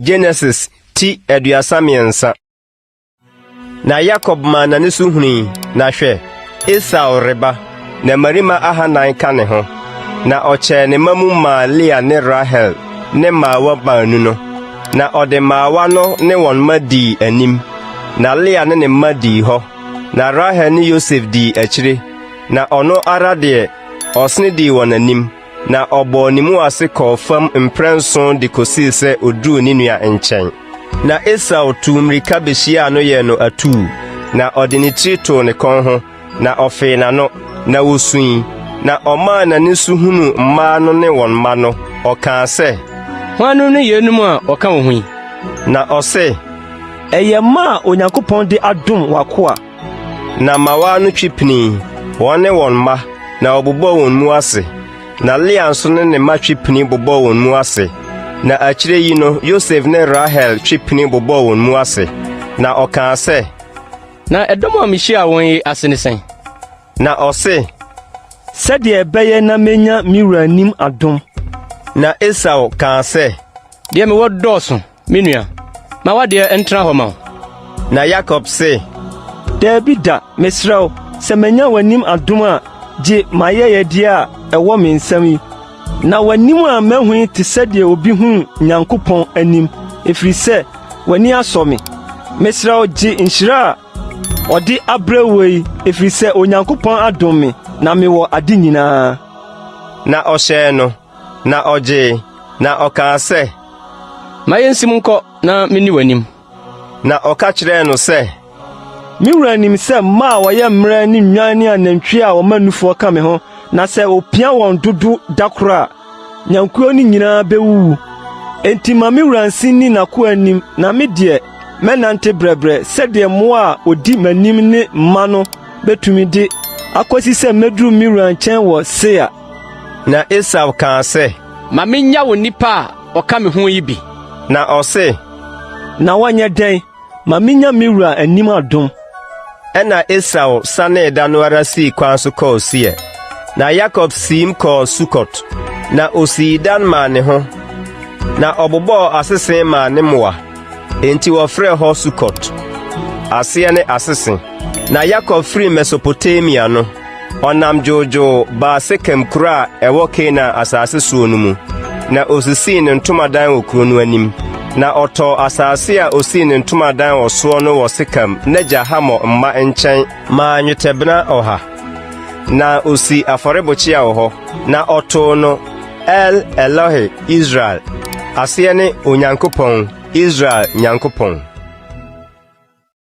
Genesis ti 33. Na Yakob maa n'ani so hunui, na hwɛ, Esau reba, na mmarima ahannan ka ne ho. Na ɔkyɛɛ ne mma mu maa Lea ne Rahel ne mmaawa baanu no. Na ɔde mmaawa no ne wɔn mma dii anim, na Lea ne ne mma dii hɔ, na Rahel ne Yosef dii akyire, na ɔno ara deɛ, ɔsene dii wɔn anim. Na ɔbɔɔ ne mu ase kɔɔ fam mprɛnson de kosii sɛ oduruu ne nua nkyɛn. Na Esau tuu mmirika behyiaa no yɛɛ no atuu, na ɔde ne tiri too ne kɔn ho, na ɔfee n'ano, na wosui. Na ɔmaa n'ani so hunuu mmaa no ne wɔn mma no, ɔkaa sɛ, Hwannom ne yeinom a wɔka wo ho yi? Na ɔse, Ɛyɛ mma a Onyankopɔn de adom w'akoa. Na mmawaa no twe pinii, wɔn ne wɔn mma, na wɔbobɔɔ wɔn mu ase. Na Lea nso ne ne mma twe pini bobɔɔ wɔn mu ase. Na akyire yi no, Yosef ne Rahel twe pini bobɔɔ wɔn mu ase. Na ɔkaa sɛ, Na ɛdɔm a mihyiaa wɔn yi ase ne sɛn? Na ɔse, Sɛdeɛ ɛbɛyɛ na menya me wura anim adom. Na Esau kaa sɛ, Deɛ mewɔ dɔɔso, me nua. Ma w'adeɛ ntena hɔ ma wo. Na Yakob se, Dabi da, mesrɛ wo, sɛ manya w'anim adom a, gye m'ayɛyɛdeɛ a ɛwɔ me nsam yi. Na w'anim a mahu yi te sɛ deɛ obi hunu Nyankopɔn anim, ɛfiri sɛ w'ani asɔ me. Mesrɛ wo, gye nhyira a ɔde abrɛ wo yi, ɛfiri sɛ Onyankopɔn adom me, na mewɔ ade nyinaa. Na ɔhyɛɛ no, na ɔgyee, na ɔkaa sɛ, Ma yensim nkɔ na minni w'anim. Na ɔka kyerɛɛ no sɛ, Me wura nim sɛ mma a wɔyɛ mmerɛ ne nnwan ne anantwie a wɔma nufoɔ ka me ho, na sɛ opia wɔn dodo da koro a, nnwankuo no nyinaa bɛwuwu. Enti ma me wura nse nni n'akoa anim, na me deɛ, mɛnante brɛbrɛ sɛdeɛ mmoa a wɔdi m'anim ne mma no bɛtumi de akɔsi sɛ mɛduru me wura nkyɛn wɔ Seir. Na Esau kaa sɛ, Ma minnya wo nnipa a wɔka me ho yi bi. Na ɔse, Na wɔnyɛ dɛn? Ma minnya me wura anim adom. Ɛnna Esau sanee da no ara sii kwan so kɔɔ Seir. Na Yakob siim kɔɔ Sukot, na osii dan maa ne ho, na ɔbobɔɔ asese maa ne mmoa. Enti wɔfrɛɛ hɔ Sukot. Aseɛ ne asese. Na Yakob firii Mesopotamia no, ɔnam dwoodwoo baa Sekem kuro a ɛwɔ Kanaan asase soɔ no mu, na ɔsisii ne ntomadan wɔ kuro no anim. Na ɔtɔɔ asase a ɔsii ne ntomadan wɔ soɔ no wɔ Sekem n'agya Hamor mma nkyɛn maa nnwetɛbena ɔha. Na ɔsii afɔrebukyia wɔ hɔ, na ɔtoo no El Elohe Israel, aseɛ ne Onyankopɔn, Israel Nyankopɔn.